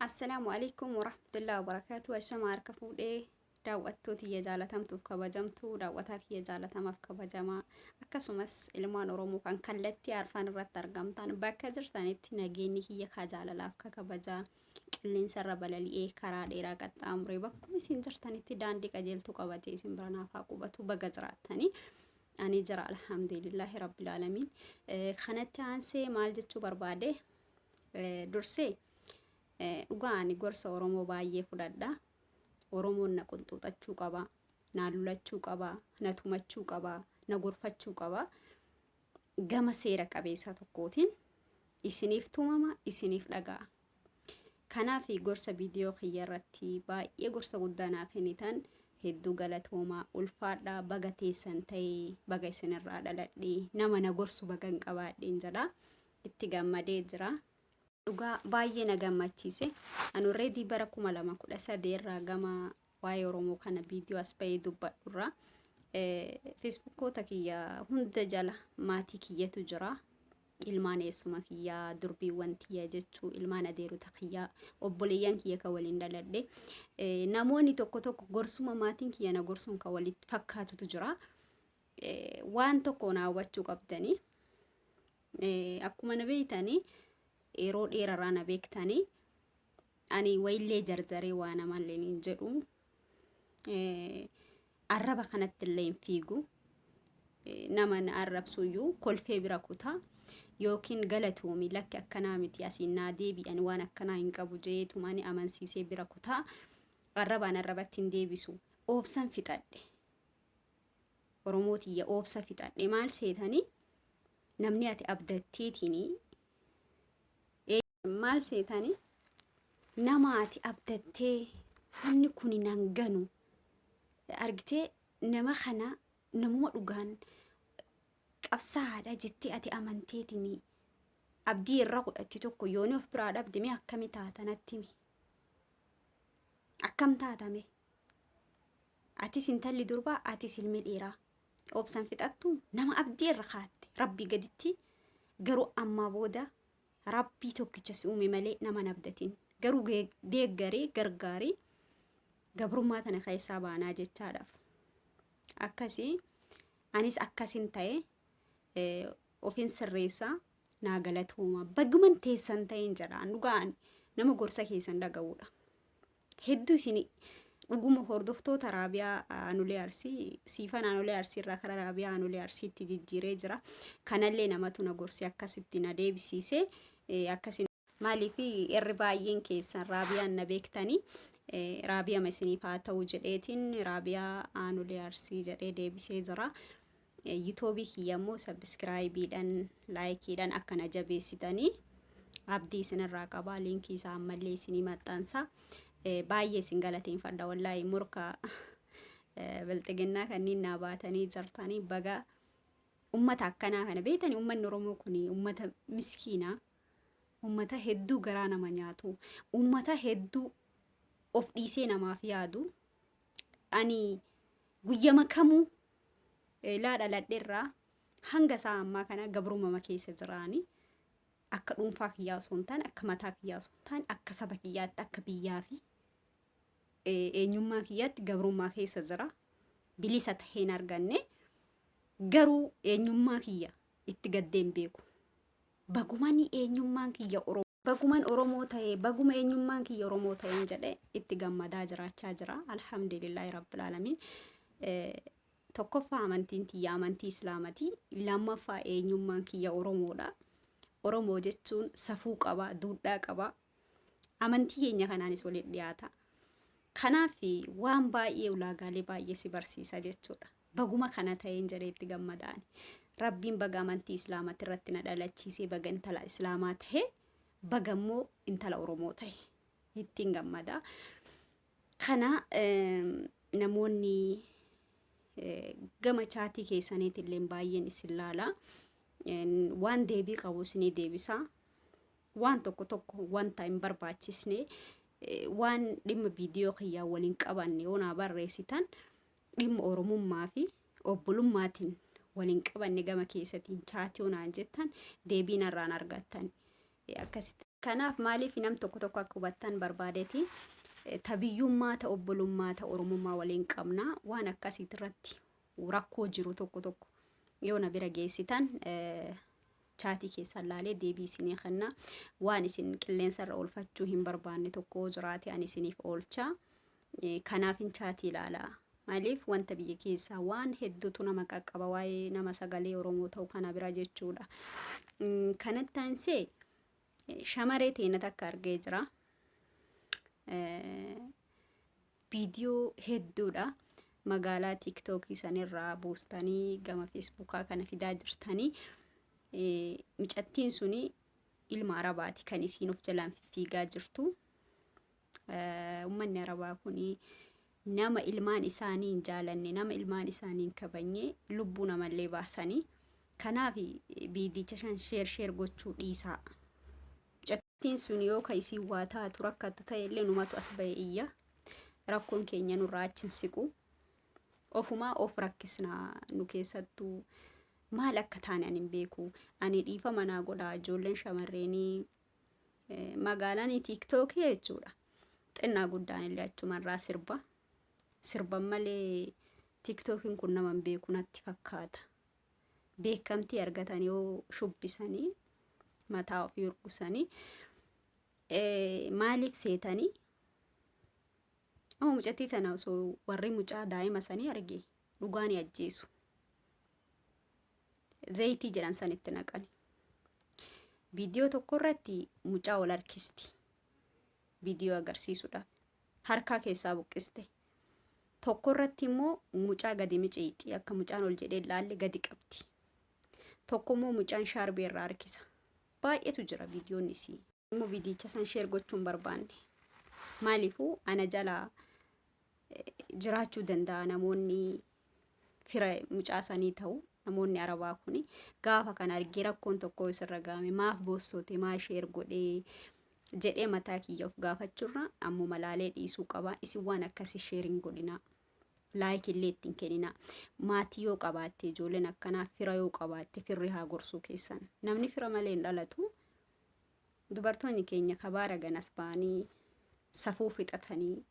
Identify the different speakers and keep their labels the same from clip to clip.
Speaker 1: Assalaamu alaikum warahmatullahi wabarakaatu. Ashama harka fuudhee daawwattuu tiyya jaalatamtuuf kabajamtuu daawwataa kiyya jaalatamaaf kabajamaa akkasumas ilmaan Oromoo kan kallattii arfan irratti argamtan bakka jirtanitti nageenyi kiyya ka jaalalaaf ka kabajaa qilleensa irra balali'ee karaa dheeraa qaxxaamuree bakkuma isin jirtanitti daandii qajeeltuu qabatee isin bira naaf haa qubatu baga jiraattanii. Ani jira alhamdulillahi rabbil aalamiin. Kanatti aansee maal jechuu barbaade? Dursee dhugaa ani gorsa Oromoo baay'ee fudhadha. Oromoon na qunxuuxachuu qaba, naa lolachuu qaba, na tumachuu qaba, na gorfachuu qaba. Gama seera qabeessa tokkootiin isiniif tumama, isiniif dhaga'a. Kanaaf gorsa viidiyoo kiyya irratti baay'ee gorsa guddaa naa kennitan hedduu galatoomaa ulfaadhaa baga teessan ta'ee baga isinirraa dhaladhee nama na gorsu baga hin qabaadheen jedha. Itti gammadee jira. Dhugaa baay'ee na gammachiise. Ani already bara 2013 irraa gama waa'ee Oromoo kana viidiyoo as ba'ee dubbadhu irraa feesbuukkoota kiyya hunda jala maatii kiyyatu jira. Ilmaan eessuma kiyyaa, durbiiwwan tiyya jechuu, ilmaan adeerota kiyyaa, obboleeyyan kiyya kan waliin dhaladhe. Namoonni tokko tokko gorsuma maatiin kiyya na gorsuun kan walitti fakkaatutu jira. Waan tokko naa hubachuu qabdanii. Akkuma na beektanii yeroo dheerarraa na beektanii ani wayillee jarjaree waa namallee hin jedhu. Arraba kanatti illee hin fiigu. Nama na arrabsuyyuu kolfee bira kuta. Yookiin galatoomi lakki akkanaa miti asiin naa deebi'an waan akkanaa hin qabu jeetumaan amansiisee bira kuta. Arrabaan arrabatti hin deebisu. Oobsan fixadhe. Oromoo tiyya oobsa fixadhe maal seetanii namni ati abdatteetiin maal seetanii nama ati abdattee namni kun nan ganu argitee nama kana namuma dhugaan qabsaa'aadha jettee ati amanteetiin abdii irra godhatti tokko yooni of biraa dhabde mee akkami taata natti himi akkam taata mee atis intalli durbaa atis ilmi dhiiraa obsan fixattu nama abdii irra kaatte rabbii gaditti garuu ammaa booda Rabbii tokkicha si uume malee nama hin abdatin. Garuu deeggarii gargaarii gabrummaa tana keessaa baanaa jechaadhaaf. Akkasii anis akkasin ta'e ofin sirreessaa naa galatooma. Baguman teessan ta'een jedha. Dhugaan nama gorsa keessan dhaga'uudha. Hedduu isin dhuguma hordoftoota Raabiyaa Aanolee Arsii siifan Aanolee Arsii irraa kara Raabiyaa Aanolee Arsiitti jijjiiree jira. Kanallee namatu na gorsee akkasitti na deebisiise. Akkasin maaliif irri baay'een keessan Raabiyaan na beektanii Raabiyama isiniif haa ta'u jedheetiin Raabiyaa Aanolee Arsii jedhee deebisee jira. Yuutoobii kiyya immoo sabiskiraayibiidhaan laayikiidhaan akka na jabeessitanii abdii isinirraa qaba. Liinkii isaa ammallee isinii maxxansa. Baay'ee isin galateeffadha wallaahi morka bilxiginnaa kanneen naa baatanii jirtanii baga ummata akkanaa kana beektanii ummanni Oromoo kun ummata miskiinaa ummata hedduu garaa nama nyaatu ummata hedduu of dhiisee namaaf yaadu ani guyyama kamuu laa dhaladherraa hanga isaa ammaa kana gabrumama keessa jiraani akka dhuunfaa kiyyaa osoo hin taane akka mataa kiyyaa osoo hin taane akka saba kiyyaatti akka biyyaa fi eenyummaa kiyyaatti gabrummaa keessa jira. Bilisa tahee hin arganne garuu eenyummaa kiyya itti gaddee hin beeku. Bagumani eenyummaan kiyya Oromoo. Baguman Oromoo ta'e baguma eenyummaan kiyya Oromoo ta'een jedhe itti gammadaa jiraachaa jira. Alhamdulillahi Rabbil Aalamiin. Tokkoffaa amantiin tiyya amantii Islaamati. Lammaffaa eenyummaan kiyya Oromoodha. Oromoo jechuun safuu qaba, duudhaa qaba. Amantii keenya kanaanis walitti dhiyaata. Kanaaf waan baay'ee ulaagaalee baay'ee si barsiisa jechuudha. Baguma kana ta'een jedhee itti gammadaani. Rabbiin baga amantii Islaamati irratti na dhalachiisee baga intala Islaamaa ta'e baga immoo intala Oromoo ta'e ittiin gammada. Kana namoonni gama chaatii keessaniitillee baay'een isin laala. Waan deebii qabu isinii deebisa. Waan tokko tokko wanta hin barbaachisne waan dhimma viidiyoo kiyyaa waliin qabanne yoo naa barreessitan dhimma Oromummaa fi obbolummaatiin waliin qabanne gama keessatiin chaatii yoo naan jettan deebii narraan argattan. Akkasitti. Kanaaf maaliif nam tokko tokko akka hubattan barbaadeeti. Ta biyyummaa, ta obbolummaa, ta Oromummaa waliin qabna. Waan akkasiitirratti rakkoo jiru tokko tokko yoo na bira geessitan, chaatii keessan laalee deebii isinii kenna. Waan isin qilleensarra oolfachuu hin barbaanne tokko jiraate ani isiniif oolcha. Kanaafin chaatii ilaala. Maaliif wanta biyya keessaa waan hedduutu nama qaqqaba waa'ee nama sagalee Oromoo ta'u kana bira jechuudha. Kanatti aansee shamaree teena takka argee jira. Viidiyoo hedduudha. Magaalaa TikTokii sanirraa buustanii gama Facebookaa kana fidaa jirtanii. Micattiin suni ilma Arabaati kan isiin of jalaan fiffiigaa jirtu. Uummanni Arabaa kuni nama ilmaan isaanii hin jaalanne, nama ilmaan isaanii hin kabajne lubbuu namallee baasanii. Kanaaf viidicha shan share share gochuu dhiisaa. Mucattiin sun yoo ka isiin waa taatu rakkattu ta'e illee numatu as ba'e iyya. Rakkoon keenya nurraa achi hin siqu. Ofumaa of rakkisna nu keessattuu maal akka taane ani hin beeku. Ani dhiifama naa godha, ijoolleen shamarreenii magaalaan TikTokii jechuudha. Xinnaa guddaan illee achumarraa sirba. Sirban malee TikTokiin kun nama hin beeku natti fakkaata. Beekamtii argatan yoo shubbisanii mataa ofii urgusanii maaliif seetanii? Amma mucattii sana osoo warri mucaa daa'ima sanii arge dhugaa ni ajjeesu. Zayitii jedhan sanitti naqani. Viidiyoo tokko irratti mucaa ol harkisti. Viidiyoo agarsiisuudhaaf. Harkaa keessaa buqqiste. Tokko irratti immoo mucaa gadi miciixi, akka mucaan ol jedhee ilaalle gadi qabdi. Tokko immoo mucaan shaarbee irraa harkisa. Baay'eetu jira viidiyoon isii. Immoo viidiyicha san share gochuu hin barbaanne. Maaliifuu ana jalaa jiraachuu danda'a, namoonni fira mucaa sanii ta'u, namoonni Arabaa kuni gaafa kana argee rakkoon tokko isirra gahame maaf boossote, maa share godhee jedhee mataa kiyya of gaafachuurra ammuma laalee dhiisuu qaba. Isin waan akkasii share hin godhinaa. Like illee ittiin kenninaa. Maatii yoo qabaatte, ijoolleen akkanaa fira yoo qabaatte, firri haa gorsuu keessan. Namni fira malee hin dhalatu. Dubartoonni keenya kabaara ganas ba'anii safuu fixatanii,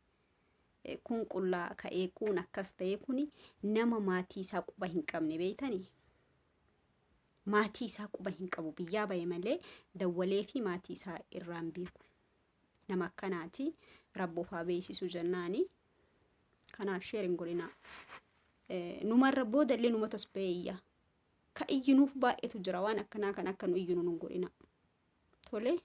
Speaker 1: kun qullaa ka'ee, kun akkas ta'ee, kuni nama maatii isaa quba hin qabne beeytanii. Maatii isaa quba hin qabu, biyyaa bahe malee dawwalee fi maatii isaa irraan beeku. Nama akkanaati rabboof haa beeksisu jennaani. Kanaaf share hin godhinaa. Numarra booda illee numatu as ba'ee iyya. Ka iyyinuuf baay'eetu jira, waan akkanaa kan akka nu iyyinu nun godhina. Tole.